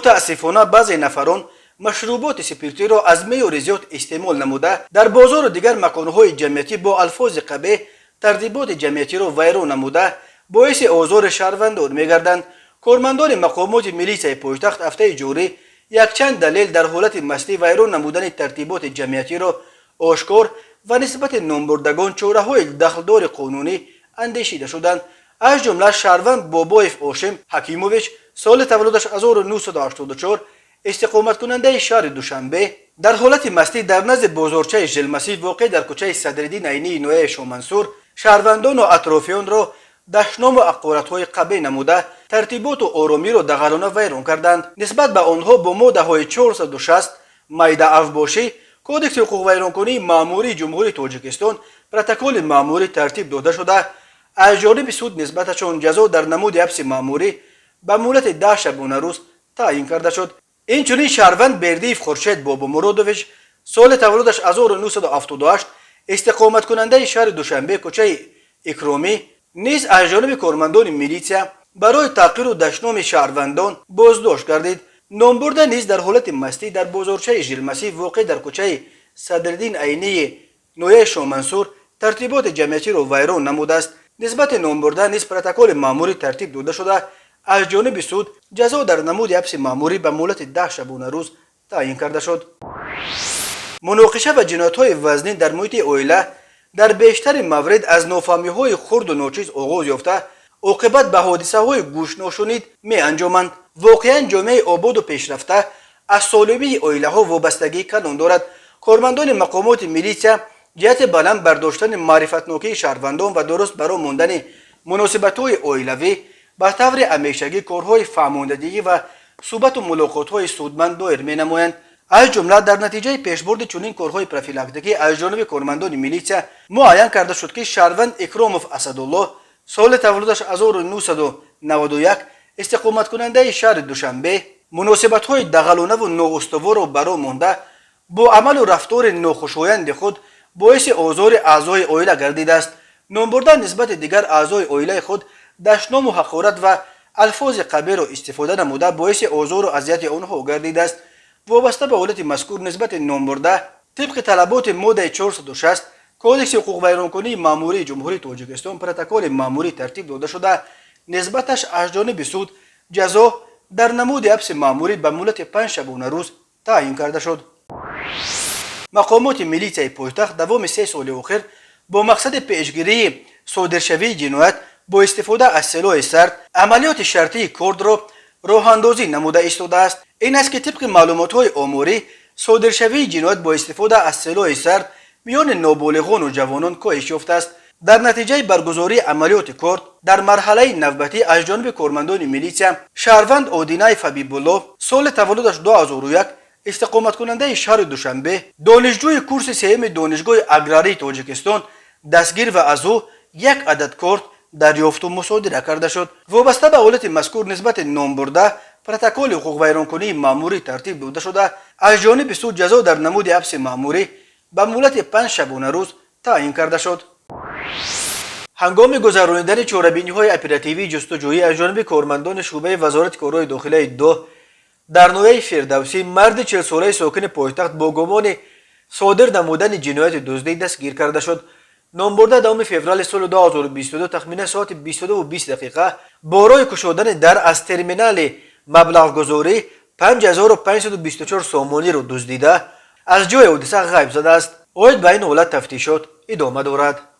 Мутаассифона, баъзе нафарон машруботи спиртиро аз меъёри зиёд истеъмол намуда, дар бозору дигар маконҳои ҷамъиятӣ бо алфози қабеҳ тартиботи ҷамъиятиро вайрон намуда, боиси озори шаҳрвандон мегарданд. Кормандони мақомоти милитсияи пойтахт ҳафтаи ҷорӣ якчанд далел дар ҳолати мастӣ вайрон намудани тартиботи ҷамъиятиро ошкор ва нисбати номбурдагон чораҳои дахлдори қонунӣ андешида шуданд. Аз ҷумла шаҳрванд Бобоев Ошим Ҳакимович, соли таваллудаш 1984, истиқоматкунандаи шаҳри Душанбе, дар ҳолати мастӣ дар назди бозорчаи Жилмасиф, воқеъ дар кӯчаи Садриддин Айнии ноҳияи Шомансур, шаҳрвандону атрофиёнро дашному ҳақоратҳои қабеҳ намуда, тартиботу оромиро дағалона вайрон карданд. Нисбат ба онҳо бо моддаҳои 460 майда авбошӣ Кодекси ҳуқуқвайронкунии маъмурии Ҷумҳурии Тоҷикистон протоколи маъмурӣ тартиб дода шуда, аз ҷониби суд нисбаташон ҷазо дар намуди ҳабси маъмурӣ ба муҳлати 10 шабонарӯз таъин карда шуд. Инчунин шаҳрванд Бердиев Хуршед Бобомуродович, соли таваллудаш 1978, истиқоматкунандаи шаҳри Душанбе, кӯчаи Икромӣ, низ аз ҷониби кормандони милитсия барои таҳқиру дашноми шаҳрвандон боздошт гардид. Номбурда низ дар ҳолати мастӣ дар бозорчаи Жилмасиф, воқеъ дар кӯчаи Садриддин Айнии ноҳияи Шомансур, тартиботи ҷамъиятиро вайрон намудааст. Нисбати номбурда низ протоколи маъмурӣ тартиб дода шуда, аз ҷониби суд ҷазо дар намуди ҳабси маъмурӣ ба муҳлати 10 шабонарӯз таъин карда шуд. Муноқиша ва ҷиноятҳои вазнин дар муҳити оила дар бештари маврид аз нофаҳмиҳои хурду ночиз оғоз ёфта, оқибат ба ҳодисаҳои гӯшношунид меанҷоманд. Воқеан, ҷомеаи ободу пешрафта аз солимии оилаҳо вобастагии калон дорад. Кормандони мақомоти милитсия ҷиҳати баланд бардоштани маърифатнокии шаҳрвандон ва дуруст баро мондани муносибатҳои оилавӣ ба таври ҳамешагӣ корҳои фаҳмондадиҳӣ ва суҳбату мулоқотҳои судманд доир менамоянд. Аз ҷумла дар натиҷаи пешбурди чунин корҳои профилактикӣ аз ҷониби кормандони милитсия муайян карда шуд, ки шаҳрванд Икромов Асадуллоҳ, соли таваллудаш 1991, истиқоматкунандаи шаҳри Душанбе, муносибатҳои дағалонаву ноустуворро баро монда, бо амалу рафтори нохушоянди худ боиси озори аъзои оила гардидааст. Номбурда нисбати дигар аъзои оилаи худ дашному ҳақорат ва алфози қабеҳро истифода намуда, боиси озору азияти онҳо гардидааст. Вобаста ба ҳолати мазкур нисбати номбурда тибқи талаботи моддаи 460 Кодекси ҳуқуқвайронкунии маъмурии Ҷумҳурии Тоҷикистон протоколи маъмурӣ тартиб дода шуда, нисбаташ аз ҷониби суд ҷазо дар намуди ҳабси маъмурӣ ба муҳлати 5 шабонарӯз таъин карда шуд. Мақомоти милитсияи пойтахт давоми 3 соли охир бо мақсади пешгирии содиршавии ҷиноят бо истифода аз силоҳи сард амалиёти шартии кордро роҳандозӣ намуда истодааст. Ин аст, ки тибқи маълумотҳои оморӣ, содиршавии ҷиноят бо истифода аз силоҳи сард миёни ноболиғону ҷавонон коҳиш ёфтааст. Дар натиҷаи баргузории амалиёти корд дар марҳалаи навбатӣ аз ҷониби кормандони милитсия шаҳрванд Одинаев Ҳабибулло, соли таваллудаш 2001, истиқоматкунандаи шаҳри Душанбе, донишҷӯи курси сеюми Донишгоҳи аграрии Тоҷикистон дастгир ва аз ӯ як адад корд дарёфту мусодира карда шуд. Вобаста ба ҳолати мазкур нисбати номбурда протоколи ҳуқуқвайронкунии маъмурӣ тартиб дода шуда, аз ҷониби суд ҷазо дар намуди ҳабси маъмурӣ ба муҳлати 5 шабонарӯз таъин карда шуд. Ҳангоми гузаронидани чорабиниҳои оперативии ҷустуҷӯӣ аз ҷониби кормандони шӯъбаи Вазорати корҳои дохилаи ДО дар ноҳияи Фирдавсӣ марди 40-солаи сокини пойтахт бо гумони содир намудани ҷинояти дуздӣ дастгир карда шуд. Номбурда 10 феврали соли 2022 тахминан соати 22:20 дақиқа бо роҳи кушодани дар аз терминали маблағгузорӣ 5524 сомониро дуздида, аз ҷои ҳодиса ғайб задааст. Оид ба ин ҳолат тафтишот идома дорад.